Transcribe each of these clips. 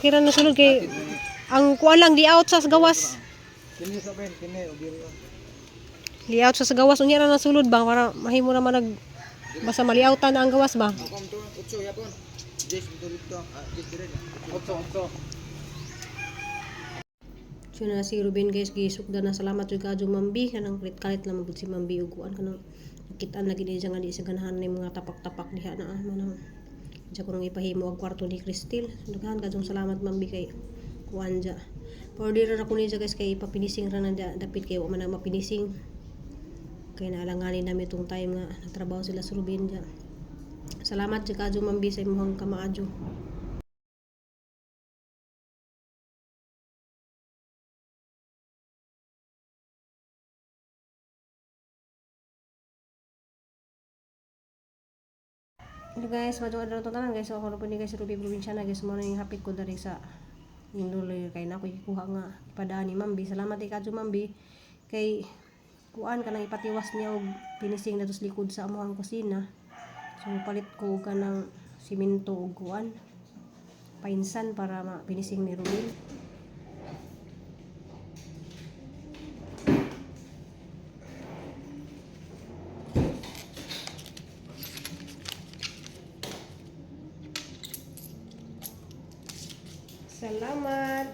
Kira na sulod kay ang kuan lang layout sa gawas. Kini sa ben, kini og diri. Layout sa gawas unya ra na sulod ba para mahimo ra man nag basta malioutan na ang gawas ba. Ako to, utso yapon. Jess dito. Jess dire. Utso, utso. So na si Ruben guys, gisukda na, salamat jud kaadyo Mambi, kanang kalit-kalit lang magud si Mambi ug kuan, kanang nakitaan lagi niya nga di siya ganahan ni mga tapak-tapak diha na manang diya ko nang ipahimo ang kwarto ni Cristel. So, daghan kaadyong salamat Mambi kay kuan dya. Pa-order ra ko niya guys kay ipapinising ra na dapit kay wa man na mapinising. Kay naalanganin namin itong time nga nagtrabaho sila sa Ruben dya. Salamat jud kaadyo Mambi sa imong kamaadyo. Hello guys, madyo adlaw to tanan guys. So ako na po ni guys Ruby Provinciana guys. Mo na yung hapit ko diri sa Induloy kay na ako ikuha nga ipadaan ni Mambi. Salamat kay kadyo Mambi kay kuan kanang ipatiwas niya og pinising na likod sa amuang kusina. So palit ko og kanang simento og kuan painsan para ma-pinising ni Ruben. Salamat.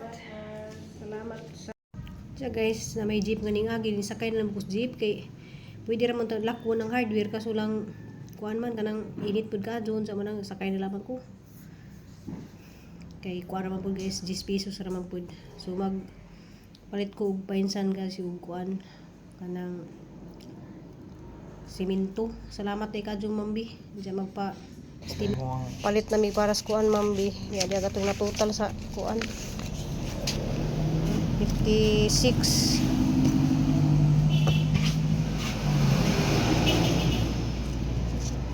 Salamat sa Siya guys, na may jeep nga ning agi ni sakay na lang ko sa jeep kay pwede ra man ta lakwo ng hardware kaso lang kuan man kanang init pud ka doon sa manang sakay na lamang ko. Kay kuan ra man pud guys, 10 pesos ra man pud. So mag palit ko og painsan guys og kuan kanang simento. Salamat kay kadyong Mambi. Diyan magpa steam. Palit na mi para sa kuan Mambi. Ya di gatong na total sa kuan. 56.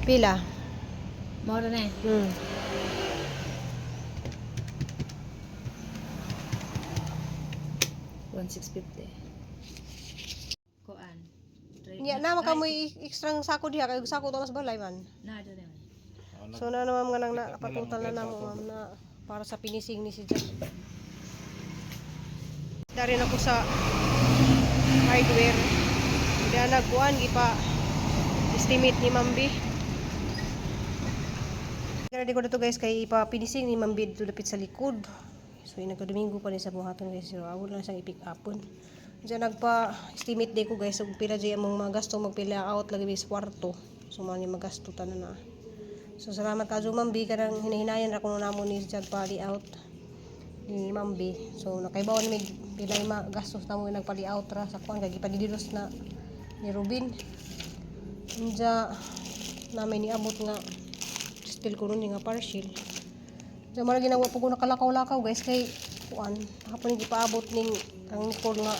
Pila? Mao na eh. 1650. Kuan. Nya na makamoy extra ang sako diha kay sako to mas balay man. Na do na. So na naman nga nang napatutal na namo ma'am na para sa pinising ni si Jack. Dari na ko sa hardware. Hindi na nagkuan gipa estimate ni Ma'am B. Ready ko dito guys kay ipa pinising ni Ma'am B dito dapit sa likod. So yun nagka-Domingo pa ni sa buhaton guys. So awol lang siyang i-pick upon. Diyan nagpa-estimate day ko guys. So pila dyan among mga gasto magpila out lagi bis kwarto. So man yung magasto tanan na. So salamat ka Ma'am B kanang hinahinayan ra kuno namo ni Jag pali out ni Ma'am B. So nakaibaw ni mig pila yung gastos namo yung nagpali out ra sa kuan kay gipadidilos na ni Ruben. Unja namin niabot nga still kuno ni nga partial. Diyan mara ginawa po ko nakalakaw-lakaw guys kay kuan hapon gipaabot ning ang Nicole nga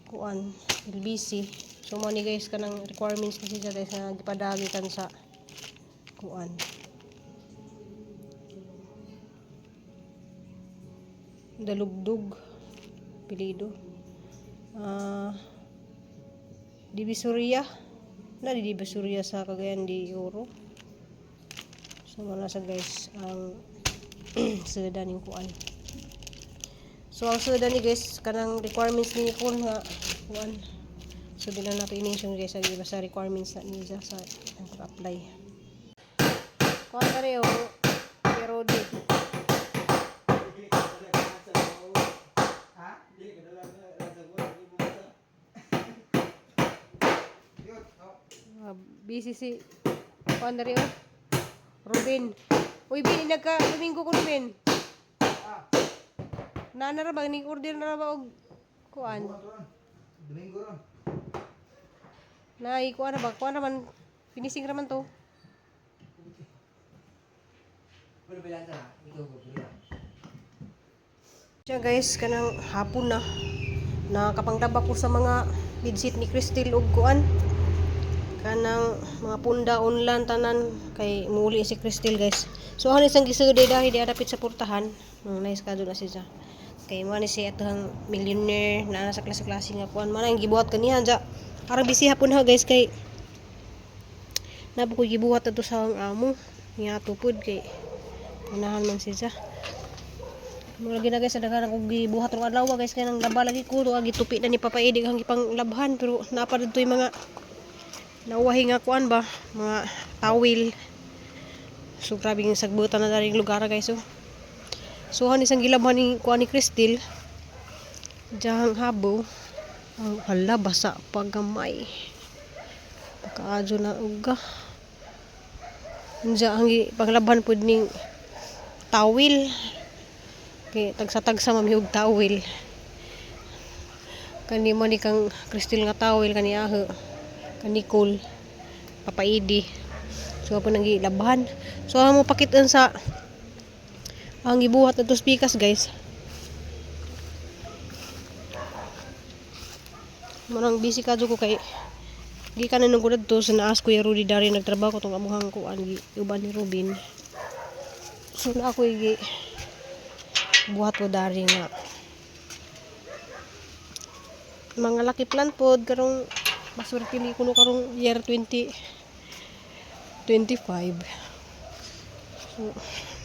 kuan LBC. So mo ni guys kanang requirements ni siya guys nga gipadagi kan sa kuan. Dalugdug pilido. Ah, Divisoria na di Divisoria sa Cagayan de Oro. So mga sa guys ang seda ning kuan. So ang seda ni guys kanang requirements ni Nicole nga kuan. So di lang nato i-mention guys ang iba sa requirements na niya sa ang pag-apply. Kuan ka rin oh, Rodi. Busy si kuan na rin oh. Ruben. Uy, Bin, nagka Domingo ko Ruben. Nana ra ba ning order na ra ba og kuan? Domingo ron. Nay, kuan ra ba? Kuan ra man finishing ra man to. Pero bilang na, ikaw ko bilang. Siya guys, kanang hapon na. Nakapanglaba ko sa mga bedsheet ni Cristel og kuan. Kanang mga punda unlan tanan kay muuli si Cristel guys. So ano isang gisuday dahil di adapit sa portahan. Nice ka na siya. Kay mo ni siya atohang millionaire na nasa klase-klase nga kuan man ang gibuhat kaniha ja. Arang busy hapon ha guys kay nabo ko gibuhat adto sa ang amo. Nga tupod kay unahan man siya. Mura gina guys, daghan akong gibuhat rong adlaw guys, kay nang laba lagi ko to gitupi na ni Papa Eddie ang gipang labhan, pero naa pa didtoy mga nauwahi nga kuan ba, mga tawil. So grabe yung sagbutan na daring lugar guys, oh. So han isang gilabhan ni kuan ni Cristel. Diyang habo. Ang hala, basa pa gamay. Pagkaadyo na uga. Diyan ang panglabhan pud ning tawil. Kay tagsa-tagsa mamihog tawil. Kani mo ni kang Cristel nga tawil kani aho. Kani Nicole. Papaidi. So apo nang gilabhan. So ang mo pakitaan sa ang gibuhat na pikas guys. Manang busy ka ko kay gikan na nung to sa naas Kuya Rudy dari nagtrabaho ko tong amuhang kuan gi uban ni Ruben. So na ako gi buhat ko dari nga mga lucky plant pod karong maswerte ni kuno karong year 2025. So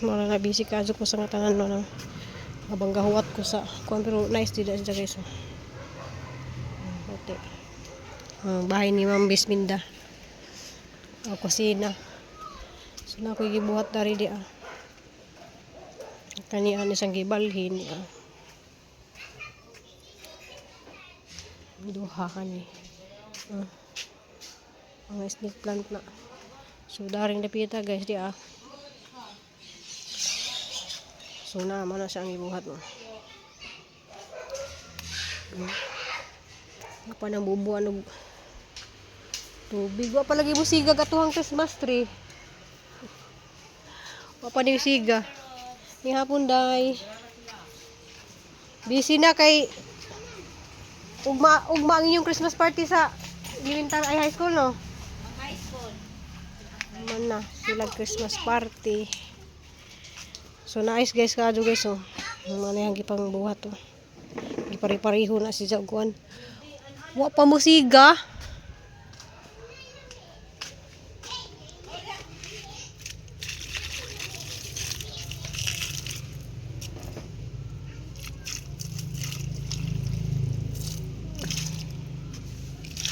mara na busy ka ko sa nga tanan no nang habang gahuwat ko sa kuan, pero nice dida siya guys. Oh. Ote. Ang bahay ni Ma'am Bisminda. Ang kusina. So na ako'y gibuhat dari di ah. Kani ano isang gibalhin di ah. Duha kani. Ah. Ang snake plant na. So daring dapita guys di ah. So na mo na siya ang gibuhat mo. Pa nang bubuan og tubig. Wa pa lagi mo siga katuhang Christmas tree. Wa pa ni siga. Ni hapon day. Busy na kay ugma ugma ang inyong Christmas party sa elementary ay high school, no? High school. Man na sila Christmas party. So nice guys kaadyo guys, oh. Mga na yung gipang buhat oh. Gipare-pareho na si Jaguan. Wa pa mo siga.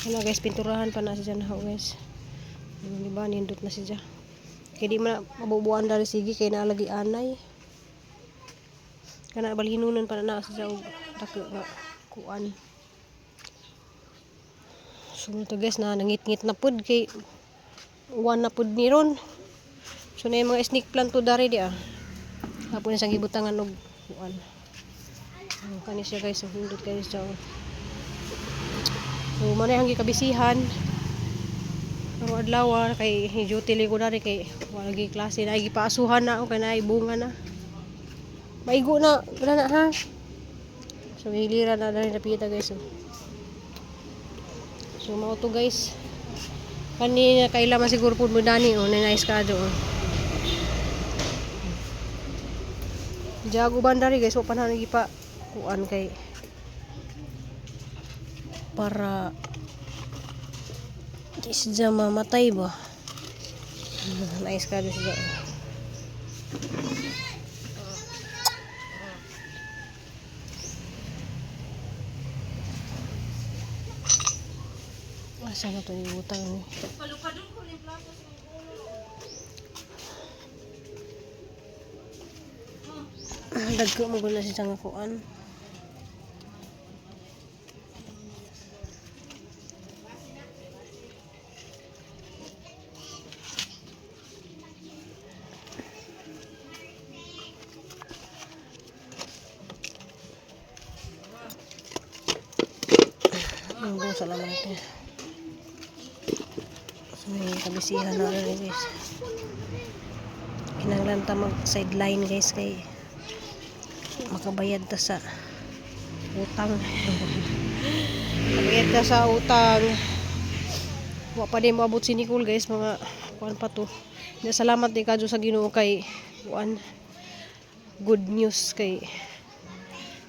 Ano guys, pinturahan pa na si Jan guys. Di ba, nindot na siya. Kaya di man na mabubuan dari sige kay naalagi anay. Kana balhinunan pa na na siya og dako nga kuan. So to guys na nangit-ngit na pud kay uwan na pud ni ron. So na yung mga snake plant to dari di ah. Hapon isang gibutangan og kuan. Oh, kani siya guys, so hindot kayo siya. Oh. So man ang gikabisihan. Pero adlaw ah, kay duty li ko dari kay wala gi klase na gipaasuhan na ako kay naay bunga na. Maigo na, wala na ha. So hilira na dari napita guys. Oh. So mao to guys. Kanina kaila man siguro pud mo dani oh, na nice ka do. Oh. Jago bandari guys, wa pa na gipa kuan kay para di siya mamatay ba. Nice ka do siya. Asa na to ibutang ni? Dagko mo guna siya nga kuan. Ang busa lang natin. So, may kabisihan na rin guys. Kinanglan ta mag sideline guys kay makabayad ta sa utang. Makabayad ta sa utang. Wa pa din moabot si Nicole guys, mga kuan pa to. Na salamat di kadyo sa Ginoo kay kuan good news kay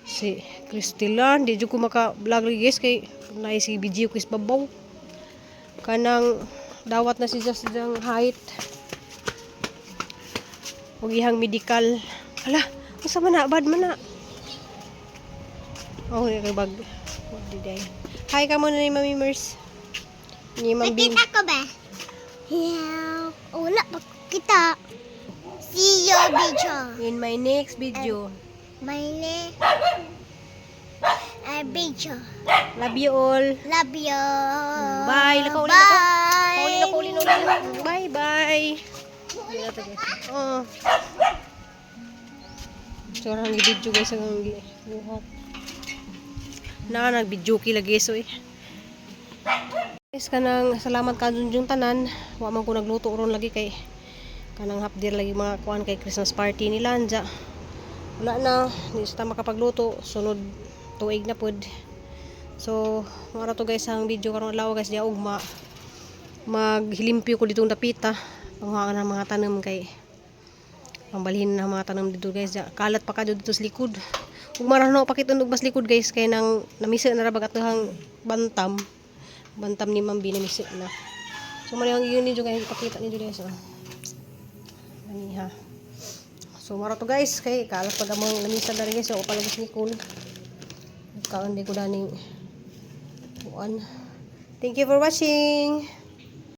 si Cristilan. Di jud ko maka vlog guys kay naay si BG ko babaw. Kanang dawat na siya sa siyang height. Ug ihang medical. Hala, unsa man na bad man na? Oh, kay bag. Wag di day. Hi ka muna ni Mami Mers. Ni Ma'am Bing. Nakita ko ba? Yeah. Wala pa kita. See you video. In my next video. My name video. Love you all. Love you. Bye. Lakaw ulit ako. Bye. Uli na, uli na, uli na. Bye bye. Oh. So, ang video guys ang buhat. Na nag-video ki lagi so eh. Guys, kanang salamat ka dun yung tanan. Wa man ko nagluto ron lagi kay kanang hapdir lagi mga kuan kay Christmas party nila anja. Wala na, di sa ta makapagluto, sunod tuig na pud. So, mara to guys ang video karong adlaw guys, di ugma maghilimpyo ko ditong dapita, panghuangan ng mga tanom kay pambalhin ng mga tanom dito guys. Kalat pa ka dito sa likod ug marano pakit-on og mas likod guys, kay nang namisa na ra bag atohang bantam bantam ni Ma'am B, namisa na. So man ang yun ninyo guys, ipakita ninyo guys, oh. Ani ha. So mara to guys, kay kalat pag among namisa na rin guys. So palagos ni Nicole, kaon di ko daning kuan. Thank you for watching.